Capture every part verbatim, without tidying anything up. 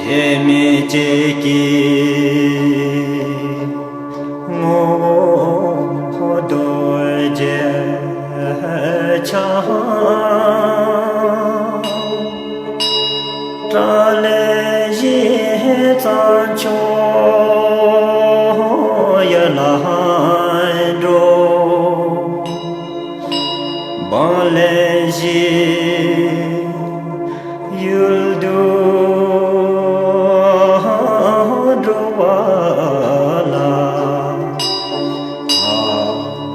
ཡེ་མི་གཅིག་གི་ངོ་བོ་རྡོ་རྗེ་འཆང་། ཏྲ་ལེ་ཞི་གཙང་ཕྱོགས་ཡ་ལ་འགྲོ། བང་ལེན་བཞི་ཡུལ་དུ་འགྲོ་བ་ལ།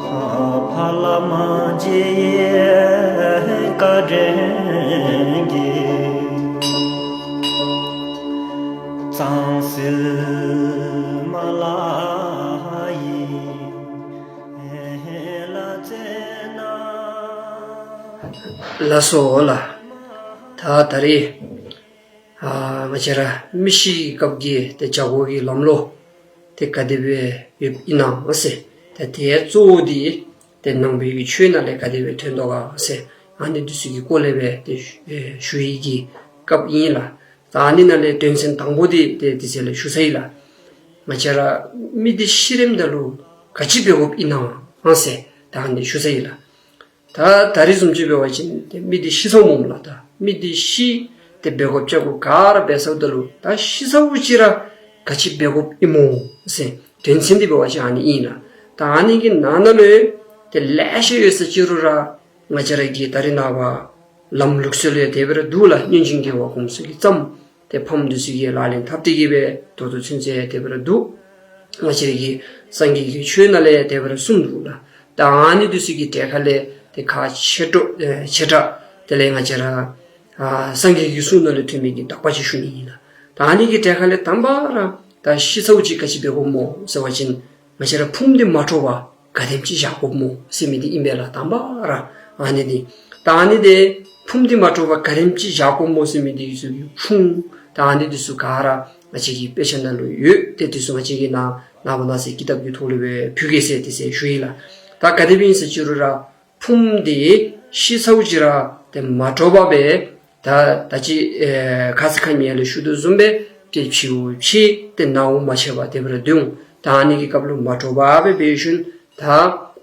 ཕ་ལ་མ་འཇིགས་བཀའ་དྲིན་གྱིས། གཙང་སིལ་མ་ལ་ཡི། ལགས་སོ་ལགས། ད་ད་རེས་ཨ་ང་བཅས་ར་མི་ཤི་སྐབས་ཀྱི་ཏེ་བྱ་སྒོ་གི་ལམ་ལུགས་ཏེ་ག་དེ་སྦེ་ཡོདཔ་ཨིན་ན་ཟེར། ཏེ་དེ་གཙོ་བོ་འདི་ཏེ་ནང་པའི་གི་ཆོས་ནང་ལས་ག་དེ་སྦེ་ཐོན་དོ་ག་ཟེར། ཨ་ནི་འདི་ཚུ་གི་སྐོར་ལས་སྦེ་ཏེ་ཞུ་ཨེ་ཞུ་ཡི་གི་སྐབས་ཨིན་ལགས། ད་ཨ་ནི་ནང་ལས་དོན་ཚན་དང་པོ་འདི་ཏེ་དེ་ཚེ་ལས་ཞུ་ཚར་ཡི་ལགས། ང་བཅས་ར་མི་འདི་ཤི་རནམ་ད་ལུ་ག་ཅི་འབད་དགོཔ་ཨིན་ན་ཟེར་ད་ཨ་ནི་ཞུ་ཚར་ཡི་ལགས། ད་ད་རིས་བཟུམ་ཅིག་འབད་བ་ཅིན་ཏེ་མི་འདི་ཤི་སོངམ་མས་ལགས། ད་མི་འདི་ཤི་ཏེ་འབད་དགོཔ་བྱ་དགོཔ་ག་ར་འབད་ཚརཝ་ད་ལུ་ད་ཤི་ཚརཝ་ཅིག་ར་ག་ཅི་འབད་དགོཔ་ཨིན་མོ་ཟེར་དོན་ཚན་འདི་འབད་བ་ཅིན་ཨ་ནི་ཨིན་ལགས། ད་ཨ་ནི་གི་ནང་ན་ལུ་ཏེ་ལེ་ཤ་ཡོད་ས་ཅིག་རུང་ར་ང་བཅས་ར་གི་ད་རེས་ནངས་པ་ལམ་ལུགས་སྲོལ་ཡང་དེ་སྦེ་ར་འདུག་ལགས། སྔོན་བྱོན་གྱི་བ་སྤུ་གྲོངམ་ཚུ་གིས་བརྩམས། ཏེ་ཕམ་འདི་ཚུ་གིས་ལག་ལེན་འཐབ་སྟེ་གི་སྦེ་ད་ལྟོ་ཚུན་ཚོད་དེ་སྦེ་ར་འདུག། ང་བཅས་ར་གི་སངས་རྒྱས་ཀྱི་ཆོས་ནང་ལས་དེ་སྦེ་ར་གསུངས་འདུག་ལགས། ད་ཨ་ནི་འདི་ཚུ་གི་གྲས་ཁ་ལས་ཏེ་ཁག་ཆེ་ཏོག་ཨེ་ཆེ་དྲགས་དེ་ལས་ང་བཅས་ར་ཨ་སངས་རྒྱས་ཀྱི་གསུང་ནང་ལས་ཐོན་མི་གི་དག་པ་ཅིག་ཞུ་ནི་ཨིན་ལགས། ད་ཨ་ནི་གི་གྲས་ཁ་ལས་དང་པ་ར་ད་ཤི་ཚརཝ་ཅིག་ག་ཅི་འབད་དགོཔ་སྨོ་ཟེར་བ་ཅིན་ང་བཅས་ར་ཕུངམ་འདི་མ་དྲོ་བར་ག་དེམ་ཅིག་བཞག་དགོཔ་སྨོ་ཟེར་མི་འདི་ཨིན་པས་ལགས། དང་པ་ར་ཨ་ནི་འདི། ད་ཨ་ནི་འདི་ཕུངམ་འདི་མ་དྲོ་བར་ག་དེམ་ཅིག་བཞག་དགོཔ་སྨོ་ཟེར་མི་འདི་ཚུ་གི་ཁུངས་ད་ཨ་ནི་འདི་ཚུ་ག་ར་ང་བཅས་ཀྱི་དཔེ་ཆ་ནང་ལུ་ཡོད། ཏེ་འདི་ཚུ་ང་བཅས་ཀྱིས་ནངས་ནངས་པ་གནངས་ཚེ་ཀི་དེབ་ཀྱི་ཐོག་ལུ་སྦེ་ཕུལ་གེ་ཟེར་དེ་ཚེ་ཞུ་ཡི་ལགས། ད་ག་དེ་སྦེ་ཨིན་ས་ཅིག་རུང་ར་ཕུངམ་འདི་ཤི་ཚརཝ་ཅིག་ར་ཏེ་མ་དྲོ་བར་སྦེ་ད་ད་ཅི་ཨེ་ཁ་ཙ་ཁ་ཉིནམ་ལས་ཞུ་དོ་བཟུམ་སྦེ་ཏེ་ཕྱི་བོ་ཕྱི་ཏེ་ནང་བོ་མ་ཕྱེ་བར་དེ་སྦེ་ར་སྡོད་འོང་། ད་ཨ་ནི་གི་སྐབས་ལུ་མ་དྲོ་བར་སྦེ་འབད་ཞིནམ་ད་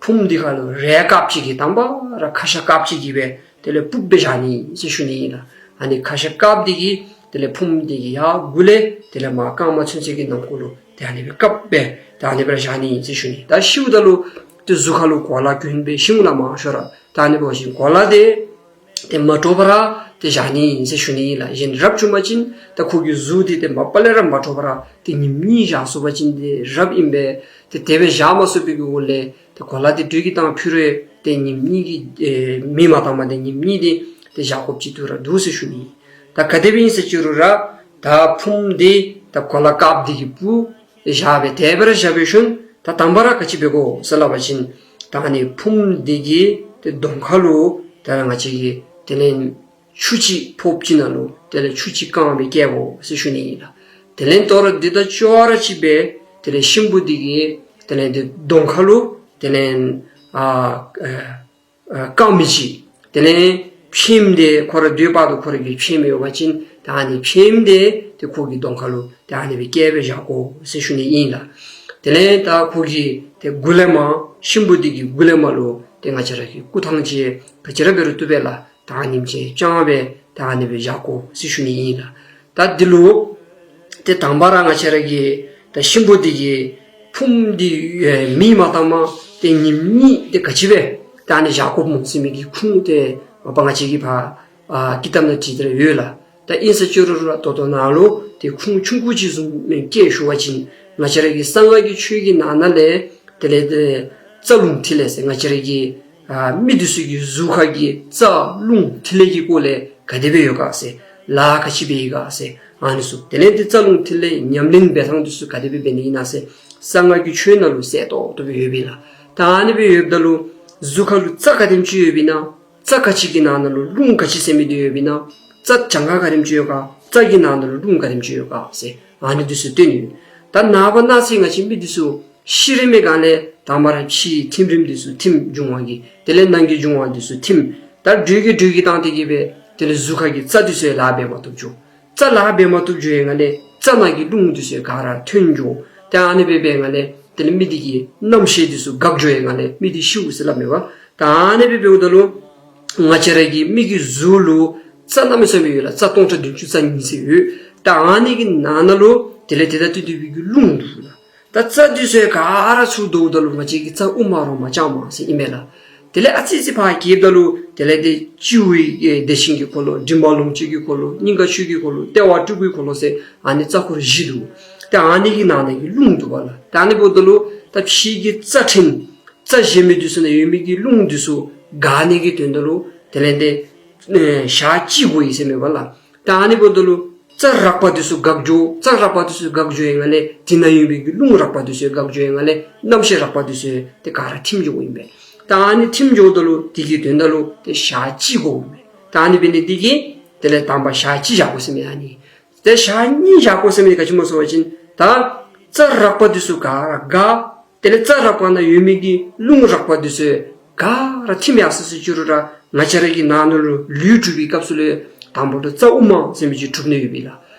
ཕུངམ་འདི་ཁ་ལུ་རས་དཀརཔོ་ཅིག་གིས་དང་པ་ར་ཁ་ཤ་དཀརཔོ་ཅིག་གིས་སྦེ་དེ་ལས་སྤུབས་སྦེ་བཞག་ནི་ཟེར་ཞུ་ནི་ཨིན་ལགས། ཨ་ནི་ཁ་ཤ་དཀརཔོ་འདི་གིས་དེ་ལས་ཕུངམ་འདི་གི་ཡར་མགུ་ལས་དེ་ལས་མར་རྐངམ་ཚུན་ཚོད་ཀྱི་ནང་འཁོད་ལུ་ཏེ་ཨ་ནི་སྦེ་བཀབ་སྦེ་ད་ཨ་ནི་སྦེ་ར་བཞག་ནི་ཨིན་ཟེར་ཞུ་ནི། ད་ཤིཝ་ད་ལུ་ཏེ་གཟུགས་ཁ་ལུ་གོ་ལ་གྱོན་སྦེ་ཤིཝ་ལགས་མང་ཤོས་ར། ད་ཨ་ནི་འབད་བ་ཅིན་གོ་ལ་འདི་ཏེ་མ་དྲོ་བར་ར་ཏེ་བཞག་ནི་ཨིན་ཟེར་ཞུ་ནི་ཨིན་ལགས། གཞན་རབ་བྱུང་པ་ཅིན་ད་ཁོ་གི་གཟུགས་འདི་ཏེ་མ་པ་ལས་ར་མ་དྲོ་བར་ར་ཏེ་ཉིནམ་གཉིས་བཞག་སོང་པ་ཅིན་ཏེ་རབ་ཨིན་པས། ཏེ་དེ་སྦེ་བཞག་མ་ཚུགས་པའི་གི་འོག་ལས་ཏེ་གོ་ལ་འདི་དྲོད་ཀྱིས་བཏང་ཕུལ་རུང་ཏེ་ཉིནམ་གཉིས་ཀྱི་ཨེ་མེ་མ་བཏང་པར་ཏེ་ཉིནམ་གཉིས་འདི་ཏེ་བཞག་དགོཔ་ཅིག་ཏུ་ར་འདུག་ཟེར་ཞུ་ནི། ད་ག་དེ་སྦེ་ཨིན་ས་ཅིག་རུང་ར་ད་ཕུངམ་འདི་ད་གོ་ལ་དཀརཔོ་འདི་གི་སྦུག་བཞག་སྦེ་དེ་སྦེ་ར་བཞག་པའི་ཤུལ་ད་དང་པ་ར་ག་ཅི་འབད་དགོ་ཟེར་སླབ་པ་ཅིན་ད་ཨ་ནི་ཕུངམ་འདི་གི་ཏེ་གདོང་ཁ་ལུ་ད་ར་ང་བཅས་ཀྱིས་དེ་ལས་ཆུ་ཅིག་ཕོརཔ་ཅིག་ནང་ལུ་དེ་ལས་ཆུ་ཅིག་བཀང་སྦེ་བསྐྱལ་དགོ་ཟེར་ཞུ་ནི་ཨིན་ལགས། དེ་ལས་དོ་རུང་འདི་དང་ཅོག་ར་གཅིག་སྦེ་དེ་ལས་གཤིན་པོ་འདི་གི་དེ་ལས་འདི་གདོང་ཁ་ལུ་དེ་ལས་ཨ་ཨ་ཨ་རྐང་མི་ཅིག་དེ་ལས་ཕྱེངམ་འདི་ཁོ་ར་སྡོད་པ་ད་ཁོ་ར་གི་ཕྱེངམ་ཡོད་པ་ཅིན་ད་ཨ་ནི་ཕྱེངམ་འདི་ཏེ་ཁོ་གི་གདོང་ཁ་ལུ་ཏེ་ཨ་ནི་སྦེ་བསྐྱལ་སྦེ་བཞག་དགོ་ཟེར་ཞུ་ནི་ཨིན་ལགས། དེ་ལས་ད་ཁོ་གི་ཏེ་མགུ་ལས་མར་གཤིན་པོ་འདི་གི་མགུ་ལས་མར་ལུ་ཏེ་ང་བཅས་ར་གི་སྐུ་ཐང་ཅིག་ག་ཅི་ར་འབད་རུང་བཏུབ་པས་ལགས། ད་ཨ་ནེམ་ཅིག་བརྐྱང་སྦེ་ད་ཨ་ནི་སྦེ་བཞག་དགོ་ཟེར་ཞུ་ནི་ཨིན་ལགས། ད་འདི་ལུ་ཏེ་དང་པ་ར་ང་བཅས་ར་གི་ད་གཤིན་པོ་འདི་གི་ཕུངམ་འདི་ཨེ་མེ་མ་བཏང་པར་ཏེ་ཉིནམ་གཉིས་ཏེ་ག་ཅི་སྦེ་ད་ཨ་ནི་བཞག་དགོཔ་སྨོ་ཟེར་མི་གི་ཁུངས་ཏེ་མ་པ་ང་བཅས་ཀྱིས་ཕར་ཨ་ཀི་དེབ་ནང་བྲིས་ཏེ་ར་ཡོད་ལགས། ད་ཨིན་ས་ཅིག་རུང་ར་ད་ལྟོ་ནཱ་ལུ་ཏེ་ཁུངས་ཆུང་ཀུ་ཅིག་བཟུམ་སྦེ་བཀལ་ཞུ་བ་ཅིན་ང་བཅས་ར་གི་གསང་སྔགས་ཀྱི་ཆོས་ཀྱི་ནང་ན་ལས་དེ་ལས་ཏེ་རྩ་རླུང་ཐིག་ལེ་ཟེར་ང་བཅས་ར་གི་ཨ་མི་འདི་ཚུ་གི་གཟུགས་ཁ་གི་རྩ་རླུང་ཐིག་ལེ་གི་སྐོར་ལས་ག་དེ་སྦེ་ཡོད་ག་ཟེར་ལཱ་ག་ཅི་འབད་ཡི་ག་ཟེར་ཨ་ནི་ཚུ་དེ་ལས་ཏེ་རྩ་རླུང་ཐིག་ལེ་ཉམས་ལེན་འབད་ཐངས་འདི་ཚུ་ག་དེ་སྦེ་འབད་ནི་ཨིན་ན་ཟེར་གསང་སྔགས་ཀྱི་ཆོས་ནང་ལུ་གསལ་ཏོག་ཏོ་སྦེ་ཡོདཔ་ཨིན་ལགས། ད་ཨ་ནི་སྦེ་ཡོདཔ་ད་ལུ་གཟུགས་ཁ་ལུ་རྩ་ག་དེམ་ཅིག་ཡོདཔ་ཨིན་ན་རྩ་ག་ཅི་གི་ནང་ན་ལུ་རླུང་ག་ཅི་ཟེར་མི་འདི་ཡོདཔ་ཨིན་ན་རྩ་གྱངས་ཁ་ག་དེམ་ཅིག་ཡོད་ག་རྩ་གི་ནང་ན་ལུ་རླུང་ག་དེམ་ཅིག་ཡོད་ག་ཟེར་ཨ་ནི་འདི་ཚུ་སྟོན་ནི། ད་ནངས་པ་གནངས་ཚེ་ང་བཅས་མི་འདི་ཚུ་ཤི་རན་མི་སྒང་ལས་དང་པ་ར་ཕྱིའི་ཐིམ་རིམ་འདི་ཚུ་ཐིམ་འབྱུང་བ་གི་དེ་ལས་ནང་གི་འབྱུང་བ་འདི་ཚུ་ཐིམ། ད་དྲོད་ཀྱིས་དྲོད་ཀྱིས་བཏང་སྟེ་གི་སྦེ་དེ་ལས་གཟུགས་ཁ་གི་རྩ་འདི་ཚུ་ཡང་ལཱ་འབད་མ་བཏུབ་འགྱོ། རྩ་ལཱ་འབད་མ་བཏུབ་འགྱོ་བའི་ངང་ལས་རྩ་ནང་གི་རླུང་འདི་ཚུ་ག་ར་ཐོན་འགྱོ། ཏེ་ཨ་ནི་སྦེ་འབད་བའི་ངང་ལས་དེ་ལས་མི་འདི་གི་རྣམ་ཤེས་འདི་ཚུ་འགག་འགྱོ་བའི་ངང་ལས་མི་འདི་ཤིཝ་ཟེར་སླབ་མས་པ། ད་ཨ་ནི་སྦེ་འབདཝ་ད་ལུ་ང་བཅས་ར་གི་མི་གི་གཟུགས་ལུ་རྩ་གནམ་མེད་ས་མེད་ཡོད་ལགས། རྩ་སྟོང་ཕྲག་བདུན་ཅུ་རྩ་གཉིས་ཟེར་ཡོད། ད་ཨ་ནི་གི་ནང་ན་ལུ་དེ་ལས་དེ་དང་བསྟུན་ཏེ་སྦེ་གི་རླུང་འདུག་ལགས། ད་རྩ་འདི་ཚུ་ག་ར་ཚུར་བསྡུཝ་ད་ལུ་ང་བཅས་ཀྱི་རྩ་དབུ་མ་རོ་མ་རྐྱང་མ་ཟེར་ཨིན་མས་ལགས། དེ་ལས་ཨ་ཙི་ཙི་ཕར་བརྒྱབ་ད་ལུ་དེ་ལས་ཏེ་སྤྱི་བོའི་ཨེ་བདེ་ཆེན་གྱི་འཁོར་ལོ། མགྲིན་པ་ལོངས་སྤྱོད་ཀྱི་འཁོར་ལོ། སྙིང་ག་ཆོས་ཀྱི་འཁོར་ལོ། ལྟེ་བ་སྤྲུལ་སྐུའི་འཁོར་ལོ་ཟེར་ཨ་ནི་རྩ་འཁོར་བཞི་འདུག། ཏེ་ཨ་ནི་གི་ནང་ན་གི་རླུང་འདུག་པ་ལགས། ད་ཨ་ནི་འབདཝ་ད་ལུ་ད་ཕྱི་གི་རྩ་ཕྲན་རྩ་གཞན་མི་འདི་ཚུ་ནང་ཡོད་མི་གི་རླུང་འདི་ཚུ་འགག་ནི་གི་དོན་དག་ལུ་དེ་ལས་ཏེ་ཨེ་ཞག་གཅིག་དགོ་ཡི་ཟེར་མས་པ་ལགས། ད་ཨ་ནི་འབདཝ་ད་ལུ་རྩ་རགས་པ་འདི་ཚུ་འགག་འགྱོ། རྩ་རགས་པ་འདི་ཚུ་འགག་འགྱོ་བའི་ངང་ལས་དེ་ནང་ཡོད་མི་གི་རླུང་རགས་པ་འདི་ཚུ་འགག་འགྱོ་བའི་ངང་ལས་རྣམ་ཤེས་རགས་པ་འདི་ཚུ་ཏེ་ག་ར་ཐིམ་འགྱོཝ་ཨིན་པས། ད་ཨ་ནི་ཐིམ་འགྱོཝ་ད་ལུ་དེ་གི་དོན་དག་ལུ་ཏེ་ཞག་གཅིག་དགོ་ཨིན་པས། ད་ཨ་ནི་འབད་ནི་འདི་གིས་དེ་ལས་དང་པ་ཞག་གཅིག་བཞག་དགོ་ཟེར་མས་ཨ་ནི། ཏེ་ཞག་གཉིས་བཞག་དགོ་ཟེར་མི་ག་ཅི་སྨོ་ཟེར་བ་ཅིན་ད་རྩ་རགས་པ་འདི་ཚུ་ག་ར་འགག། དེ་ལས་རྩ་རགས་པ་ནང་ཡོད་མི་གི་རླུང་རགས་པ་འདི་ཚུ་ག་ར་ཐིམ་ཡར་སོ་སོ་ཅི་རུང་ར་ང་བཅས་ར་གི་ནང་ན་ལུ་ལུས་གྲུབ་པའི་སྐབས་སུ་ལས་དང་པོ་ལུ་རྩ་དབུ་མ་ཟེར་མི་ཅིག་གྲུབ་ནི་ཡོད་པས་ལགས།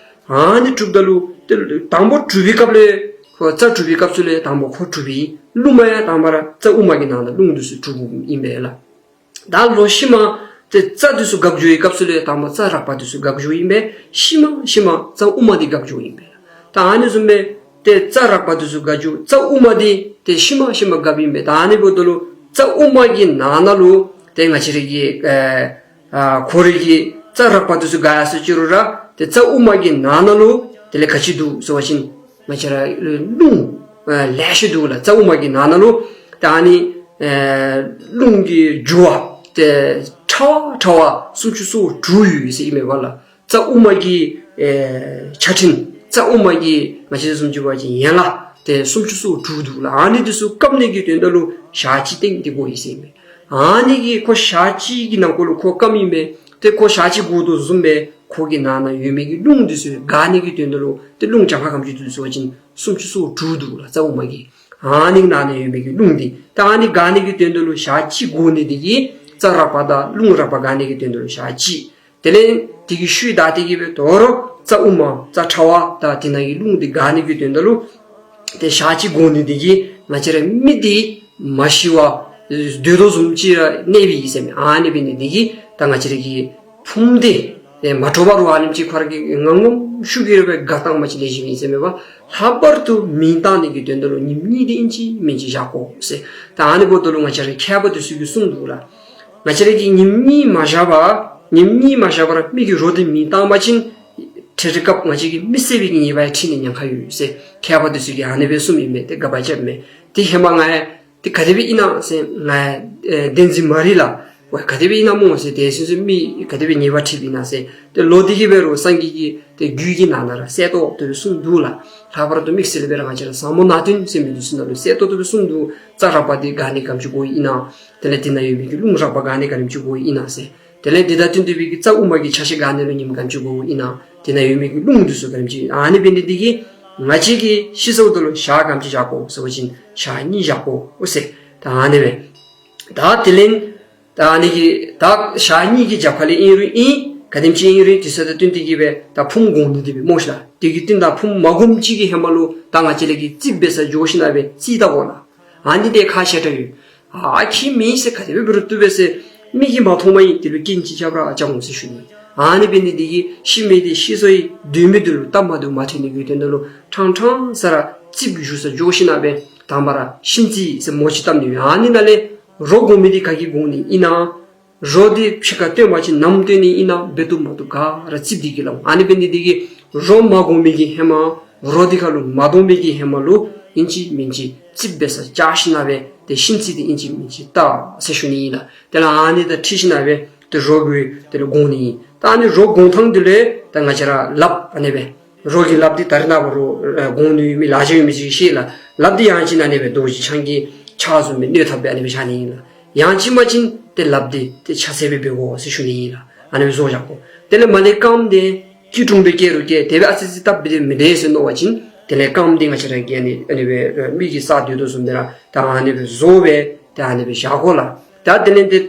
ཨ་ནི་གྲུབ་ད་ལུ་ཏེ་དང་པོ་གྲུབ་པའི་སྐབས་ལས་ཁོ་རྩ་གྲུབ་པའི་སྐབས་སུ་ལས་དང་པོ་ཁོ་གྲུབ་པའི་རླུང་མ་ཡང་དང་པ་ར་རྩ་དབུ་མ་གི་ནང་ན་རླུང་འདི་ཚུ་གྲུབ་ཨིན་པས་ལགས། ད་ལོག་ཤུལ་མ་ཏེ་རྩ་འདི་ཚུ་འགག་འགྱོ་བའི་སྐབས་སུ་ལས་དང་པ་རྩ་རགས་པ་འདི་ཚུ་འགག་འགྱོཝ་ཨིན་པས། ཤུལ་མ་ཤུལ་མ་རྩ་དབུ་མ་འདི་འགག་འགྱོཝ་ཨིན་པས། ད་ཨ་ནི་བཟུམ་སྦེ་ཏེ་རྩ་རགས་པ་འདི་ཚུ་འགག་འགྱོ། རྩ་དབུ་མ་འདི་ཏེ་ཤུལ་མ་ཤུལ་མ་འགགཔ་ཨིན་པས། ད་ཨ་ནི་འབདཝ་ད་ལུ་རྩ་དབུ་མ་གི་ནང་ན་ལུ་ཏེ་ང་བཅས་ར་གི་ཨེ་ཨ་ཁོ་རའི་གི་རྩ་རགས་པ་འདི་ཚུ་འགག་ཡར་སོ་ཅི་རུང་ར་ཏེ་རྩ་དབུ་མ་གི་ནང་ན་ལུ་དེ་ལས་ག་ཅི་འདུག་ཟེར་བ་ཅིན་ང་བཅས་ར་རླུང་ཨ་ལེ་ཤ་འདུག་ལགས། རྩ་དབུ་མ་གི་ནང་ན་ལུ་ད་ཨ་ནི་ཨེ་རླུང་གི་རྒྱུ་བ་ཏེ་ཕྲ་བ་ཕྲ་བ་སུམ་ཅུ་སོ་དྲུག་ཡོད་ཟེར་ཨིན་མས་པ་ལགས། རྩ་དབུ་མ་གི་ཨེ་ཆ་འཕྲིན་རྩ་དབུ་མ་གི་ང་བཅས་བཟུམ་ཅིག་འབད་བ་ཅིན་ཡན་ལག་ཏེ་སུམ་ཅུ་སོ་དྲུག་འདུག་ལགས། ཨ་ནི་འདི་ཚུ་སྐམ་ནི་གི་དོན་དག་ལུ་ཞག་གཅིག་ཏན་ཏན་དགོ་ཡི་ཟེར་ཨིན་མས། ཨ་ནི་གི་ཁོ་ཞག་གཅིག་གི་ནང་འཁོད་ལུ་ཁོ་སྐམ་ཨིན་མས། ཏེ་ཁོ་ཞག་གཅིག་འགོར་དོ་བཟུམ་སྦེ་ཁོ་གི་ནང་ན་ཡོད་མི་གི་རླུང་འདི་ཚུ་འགག་ནི་གི་དོན་དག་ལུ་ཏེ་རླུང་གྱངས་ཁ་ག་དེམ་ཅིག་འདུག་ཟེར་བ་ཅིན་སུམ་ཅུ་སོ་དྲུག་འདུག་ལགས། རྩ་དབུ་མ་གི་ཨ་ནི་ནང་ན་ཡོད་མི་གི་རླུང་འདི་ད་ཨ་ནི་འགག་ནི་གི་དོན་དག་ལུ་ཞག་གཅིག་འགོར་ནི་འདི་གིས་རྩ་རགས་པ་དང་རླུང་རགས་པ་འགག་ནི་གི་དོན་དག་ལུ་ཞག་གཅིག། དེ་ལས་དེ་གི་ཤུལ་ད་དེ་གི་སྦེ་དོ་རུང་རྩ་དབུ་མ་རྩ་ཕྲ་བ་དང་དེ་ནང་གི་རླུང་འདི་འགག་ནི་གི་དོན་དག་ལུ་ཏེ་ཞག་གཅིག་འགོར་ནི་འདི་གིས་ང་བཅས་ར་མི་འདི་མ་ཤི་བར་སྡོད་དོ་བཟུམ་ཅིག་ར་གནས་པའི་ཨིན་ཟེར་མས། ཨ་ནི་འབད་ནི་འདི་གིས་ད་ང་བཅས་ར་གི་ཕུངམ་འདི་ཨེ་མ་དྲོ་བར་ཨ་ནེམ་ཅིག་ཁོ་ར་གིས་ངམ་ངམ་ཤུགས་ཀྱིས་ར་སྦེ་འགག་བཏང་པ་ཅིན་ལེགས་ཤོམ་ཨིན་ཟེར་མས་པ། ལྷག་པར་དུ་མེ་བཏང་ནི་གི་དོན་དག་ལུ་ཉིནམ་གཉིས་འདི་ཨིན་ཅི་མིན་ཅི་བཞག་དགོ་ཟེར། ད་ཨ་ནི་འབདཝ་ད་ལུ་ང་བཅས་ར་མཁས་པ་འདི་ཚུ་གིས་གསུངས་འདུག་ལགས། ང་བཅས་ར་གིས་ཉིནམ་གཉིས་མ་བཞག་པར་ཉིནམ་གཉིས་མ་བཞག་པར་མི་གི་རོ་འདི་མེ་བཏང་པ་ཅིན་འཕྲལ་འཕྲལ་སྐབས་ང་བཅས་ཀྱི་མི་བསད་པའི་གི་ཉེས་པ་ཡང་འཁྲི་ནི་ཉེན་ཁ་ཡོད་ཟེར་མཁས་པ་འདི་ཚུ་གིས་ཨ་ནི་སྦེ་གསུངམ་ཨིན་མས། ཏེ་དགག་པ་རྐྱབ་མས། ཏེ་ཧེ་མ་ང་ཡང་ཏེ་ག་དེ་སྦེ་ཨིན་ན་ཟེར་ང་ཡང་ཨེ་བདེན་འཛིན་མ་རེད་ལགས། ཝའི་ག་དེ་སྦེ་ཨིན་ན་སྨོ་ཟེར། ཏེ་སོ་སོའི་མི་ག་དེ་སྦེ་ཉེས་པ་འཁྲིཝ་ཨིན་ན་ཟེར། ཏེ་ལོག་སྟེ་གི་འབད་རུང་སངས་རྒྱས་ཀྱིས་ཏེ་རྒྱུད་ཀྱི་ནང་ན་ར་གསལ་ཏོག་ཏོ་སྦེ་གསུངས་འདུག་ལགས། ལྷག་པར་དུ་དམིགས་བསལ་སྦེ་ར་ང་བཅས་ར་ཟབ་མོ་ནང་དོན་ཟེར་མི་འདི་ཚུ་ནང་ལུ་གསལ་ཏོག་ཏོ་སྦེ་གསུངས་འདུག། རྩ་རགས་པ་འདི་འགག་ནི་ག་དེམ་ཅིག་དགོ་ཨིན་ན། དེ་ལས་དེ་ནང་ཡོད་མི་གི་རླུང་རགས་པ་འགག་ནི་ག་དེམ་ཅིག་དགོ་ཨིན་ན་ཟེར། དེ་ལས་དེ་དང་བསྟུན་ཏེ་སྦེ་གི་རྩ་དབུ་མ་གི་ཆ་ཤས་འགག་ནི་ལུ་ཉིནམ་ག་དེམ་ཅིག་དགོ་ཨིན་ན། དེ་ནང་ཡོད་མི་གི་རླུང་འདི་ཚུ་ག་དེམ་ཅིག། ཨ་ནི་འབད་ནི་འདི་གིས་ང་བཅས་ཀྱིས་ཤི་སོངམ་ད་ལུ་ཞག་ག་དེམ་ཅིག་བཞག་དགོ་ཟེར་བ་ཅིན་ཞག་གཉིས་བཞག་དགོ་ཟེར། ད་ཨ་ནི་སྦེ། ད་དེ་ལས་ད་ཨ་ནི་གི་ད་ཞག་གཉིས་ཀྱི་རྒྱབ་ཁ་ལས་ཨིན་རུང་ཨིན། ག་དེམ་ཅིག་ཨིན་རུང་དུས་ཚོད་དང་བསྟུན་ཏེ་གི་སྦེ་ད་ཕུངམ་སྒོང་ནི་འདི་སྦེ་སྨོ་ཤིག་ལགས། དེ་གི་བསྟུན་ད་ཕུངམ་མ་སྒོངམ་ཅིག་གི་ཧེ་མ་ལུ་ད་ང་བཅས་ར་གིས་རྩིགཔ་འབད་སར་འགྱོ་ཞིན་ན་སྦེ་རྩིས་བལྟ་དགོ་ལགས། ཨ་ནི་འདི་ཁག་ཆེ་དྲགས་ཡོད། ཨ་ཁྱིམ་མེད་ཟེར་ག་དེ་སྦེ་འབད་རུང་བཏུབ་པས་ཟེར། མི་གིས་མ་མཐོངམ་ཨིན། དེ་ལུ་རྐྱེན་ཅིག་རྐྱབ་ར་རྐྱབ་འོང་ཟེར་ཞུ་ནི། ཨ་ནི་འབད་ནི་འདི་གིས་ཤི་མི་འདི་ཤི་སོ་ཡི། སྡོད་མི་འདི་ལུ་སྟབས་མ་བདེཝ་མ་ཐོན་ནི་གི་དོན་དག་ལུ་ཕྲང་ཕྲང་ས་ར་རྩིགཔ་བཞུགས་སར་འགྱོ་ཞིན་ན་སྦེ་དང་པ་ར་གཤིན་རྩིས་ཟེར་མོ་ཅིག་བཏབ་ནི་ཡོད། ཨ་ནི་ནང་ལས་རོ་སྒོང་མི་འདི་ག་གིས་སྒོང་ནི་ཨིན་ན། རོ་འདི་ཕྱི་ཁར་བཏོན་པ་ཅིན་ནམ་བཏོན་ནི་ཨིན་ན། འབད་བཏུབ་མ་བཏུབ་ག་ར་རྩིགཔ་འདི་གིས་སླབ་འོང་། ཨ་ནི་འབད་ནི་འདི་གིས་རོ་མ་སྒོང་མི་གི་ཧེ་མ་རོ་འདི་ཁ་ལུ་མ་བརྡུང་མི་གི་ཧེ་མ་ལུ་ཨིན་ཅི་མིན་ཅི་རྩིགཔ་འབད་སར་བཅར་ཞིན་ན་སྦེ་ཏེ་གཤིན་རྩིས་འདི་ཨིན་ཅི་མིན་ཅི་བལྟ་ཟེར་ཞུ་ནི་ཨིན་ལགས། དེ་ལས་ཨ་ནི་དང་འཁྲིལ་ཞིན་ན་སྦེ་ཏེ་རོ་གུ་དེ་ལས་སྒོང་ནི་ཨིན། ད་ཨ་ནི་རོ་སྒོང་ཐངས་འདི་ལས་ད་ང་བཅས་ར་ལགཔ་ཨ་ནི་སྦེ་རོ་གི་ལགཔ་འདི་ད་རེས་ནངས་པ་རོ་ཨ་སྒོང་ནི་ཡོད་མི་ལག་ཆ་ཡོད་མི་ཅིག་ཤེས་ལགས། ལགཔ་འདི་ཡང་ཅིན་ཨ་ནི་སྦེ་རྡོ་རྗེ་འཆང་གི་ཕྱག་བཟུམ་སྦེ་བསྣོལ་ཐབས་སྦེ་ཨ་ནི་སྦེ་བཞག་ནི་ཨིན་ལགས། ཡང་ཅིན་མ་ཅིན་ཏེ་ལགཔ་འདི་ཏེ་ཆ་སེ་སྦེ་འབད་དགོ་ཟེར་ཞུ་ནི་ཨིན་ལགས། ཨ་ནི་སྦེ་བཟོ་བཞག་དགོ། དེ་ལས་མ་ལས་རྐངམ་འདི་སྐྱིལ་ཀྲུང་སྦེ་བཀལ་རུང་བཀལ། དེ་སྦེ་ཨ་ཙི་ཙི་སྟབས་མི་བདེ་མི་བདེ་ཟེར་མནོ་བ་ཅིན་དེ་ལས་རྐངམ་འདི་ང་བཅས་ར་གིས་ཨ་ནི་ཨ་ནི་སྦེ་མི་གིས་ས་སྡོད་དོ་བཟུམ་སྦེ་ར་ད་ཨ་ནི་སྦེ་བཟོ་སྦེ་ད་ཨ་ནི་སྦེ་བཞག་དགོ་ལགས། ད་དེ་ལས་ཏེ་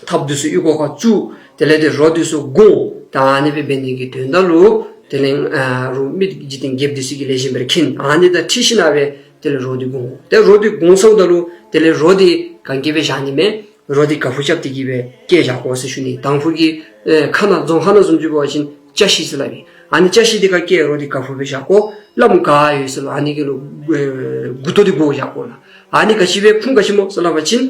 ཐགཔ་འདི་ཚུ་ཨོལ་ལྐོག་ཁར་བཙུགས། དེ་ལས་ཏེ་རོ་འདི་ཚུ་སྒོང་། ད་ཨ་ནི་སྦེ་འབད་ནི་གི་དོན་དག་ལུ་ དེ་ལས་ཨ་རོགས་མི་འཇིག་རྟེན་རྒྱལཔོ་འདི་ཚུ་གིས་ལེགས་ཤོམ་སྦེ་ར་མཁྱེན། ཨ་ནི་དང་འཁྲིལ་ཞིནམ་ལས་དེ་ལས་རོ་འདི་བསྒོང་དགོ། ཏེ་རོ་འདི་བསྒོང་ཚརཝ་ད་ལུ་དེ་ལས་རོ་འདི་གན་རྐྱལ་སྦེ་བཞག་ནི་མེད། རོ་འདི་ག་ཕུ་རྐྱབ་སྟེ་གི་སྦེ་བཀལ་བཞག་དགོ་ཟེར་ཞུ་ནི། དང་ཕུ་གི་ཨེ་ཁ་ནང་རྫོང་ཁ་ནང་བཟུམ་ཅིག་འབད་བ་ཅིན་ཅ་ཤི་ཟེར་སླབ་ཨིན། ཨ་ནི་ཅ་ཤི་འདི་ཁར་བཀལ། རོ་འདི་ག་ཕུ་སྦེ་བཞག་དགོ། བླམ་ག་ཡོད་ཟེར་ལོ་ཨ་ནི་གི་ལུ་ཨེ་མགུ་ཏོ་འདི་བསྒོར་བཞག་དགོ་ལགས། ཨ་ནི་ག་ཅི་སྦེ་ཁུངས་ག་ཅི་སྨོ་ཟེར་སླབ་པ་ཅིན་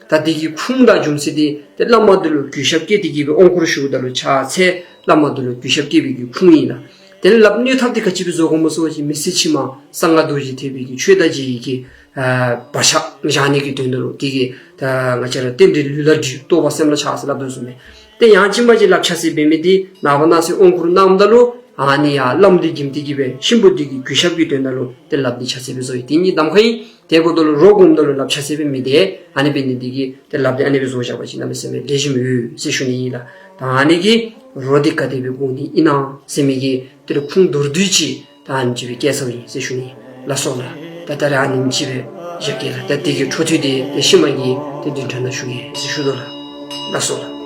ད་འདི་གི་ཁུངས་དང་རྒྱུ་མཚན་འདི་ཏེ་བླ་མ་འདི་ལུ་གུས་ཞབས་བསྐྱེད་དེ་གི་སྦེ་དབང་བསྐུར་ཞུཝ་ད་ལུ་ཕྱག་འཚལ། བླ་མ་འདི་ལུ་གུས་ཞབས་བསྐྱེད་པའི་གི་ཁུངས་ཨིན་ལགས། དེ་ལས་ལགཔ་གནོན་ཐབས་འདི་ག་ཅི་སྦེ་བཟོ་དགོཔ་སྨོ་ཟེར་བ་ཅིན་མི་ཚེ་ཕྱི་མ་གསང་སྔགས་རྡོ་རྗེ་ཐེག་པའི་གི་ཆོས་དང་རྗེ་ཡི་གི་ཨ་བག་ཆགས་བཞག་ནི་གི་དོན་དག་ལུ་དེ་གིས་ད་ང་བཅས་ར་རྟེན་འབྲེལ་ལུས་ལ་འགྲིག། རྟོགས་པ་སེམས་ལ་ཆགས་ཟེར་སླབ་དོ་བཟུམ་སྦེ། ཏེ་ཡང་ཅིན་མ་ཅིག་ལགཔ་ཕྱག་འཚལ་འབད་མི་འདི་ནངས་པ་གནངས་ཚེ་དབང་བསྐུར་གནངམ་ད་ལུ་ཨ་ནི་ཡང་བླམ་འདི་འགྱིམ་སྟེ་གི་སྦེ་གཤིན་པོ་འདི་གི་གུས་ཞབས་ཀྱི་དོན་དག་ལུ་ཏེ་ལགཔ་འདི་ཕྱག་འཚལ་སྦེ་བཟོ་ཡི། དེ་ནི་གདམ་ཁ་ཨིན། དེ་འབདཝ་ད་ལུ་རོ་བསྒོངམ་ད་ལུ་ལགཔ་ཕྱག་འཚལ་སྦེ་མི་སྡོད། ཨ་ནི་འབད་ནི་འདི་གིས་ཏེ་ལགཔ་འདི་ཨ་ནི་སྦེ་བཟོ་བཞག་པ་ཅིན་གནམ་མེད་ས་མེད་ལེགས་ཤོམ་ཡོད་ཟེར་ཞུ་ནི་ཨིན་ལགས། ད་ཨ་ནི་གི་རོ་འདི་ག་དེ་སྦེ་བསྒོང་ནི་ཨིན་ན་ཟེར་མི་གི་དེ་ལུ་ཁུངས་མདོར་བསྡུས་ཅིག་ད་ཨ་ནེམ་ཅིག་སྦེ་བཀལ་ཚརཝ་ཨིན་ཟེར་ཞུ་ནི། ལགས་སོ་ལགས། ད་ད་རེས་ཨ་ནེམ་ཅིག་སྦེ་བཞག་གེ་ལགས། ད་དེ་གི་འཕྲོ་མཐུད་འདི་ཏེ་ཤུལ་མ་གི་ཏེ་བདུན་ཕྲག་ནང་ཞུ་གེ་ཟེར་ཞུ་དོ་ལགས། ལགས་སོ་ལགས།